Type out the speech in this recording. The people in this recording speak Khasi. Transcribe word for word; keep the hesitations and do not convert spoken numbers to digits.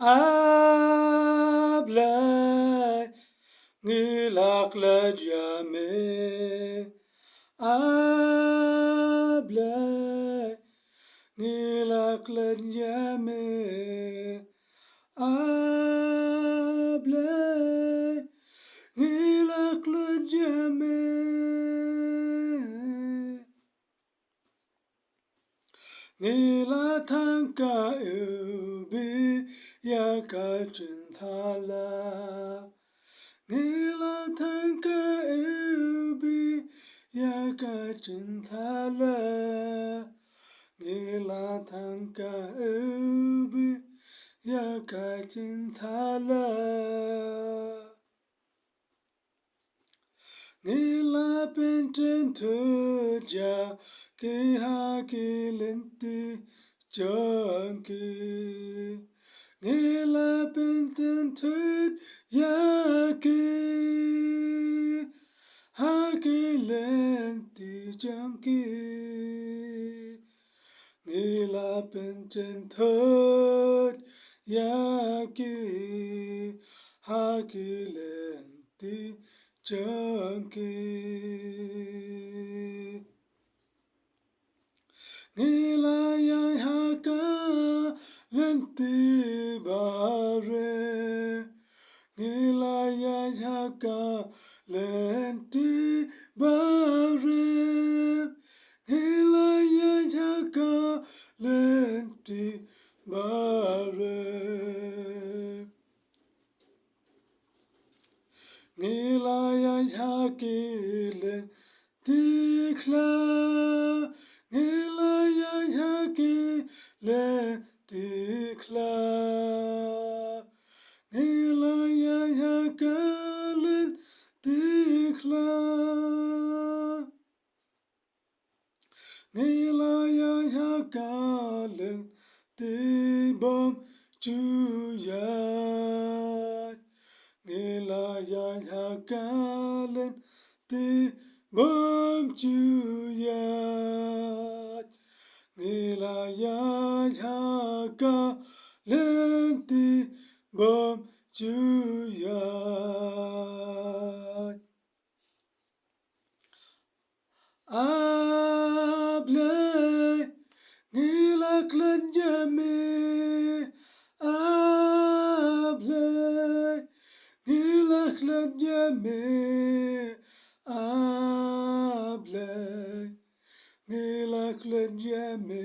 A Blei, ngi la klet ïa me. A Blei, ngi la klet ïa me. A Blei, ngi la klet ïa me. Ngi la thang ka U B ïa ka jingthala. Ngi la thang ka U B ïa ka jingthala. Ngi la thang ka U B ïa ka jingthala. Ngi la pynthut ïa ki ha ki lynti jong ki. Ngi la pynthut ïa ki ha ki lynti jong ki. Ngi la pynthut ïa ki ha ki lynti jong ki. Ngi la ïaid ha ka lynti barim. Ngi la ïaid ha ka lynti barim. Ngi la ïaid ha ka lynti barim. Ngi la ïaid ha ki lynti khlaw. Ngi la ïaid ha ki lynti khlaw. Ngi la ïaid ha ka lynti khlaw. Ngi la ïaid ha ka lynti bym ju ïaid. Ngi la ïaid ha ka lynti bym ju ïaid. Ngi la ïaid ha ka lynti bym ju ïaid. A Blei, ngi la klet ïa me. A Blei, ngi la klet ïa me. A Blei, ngi la klet ïa me.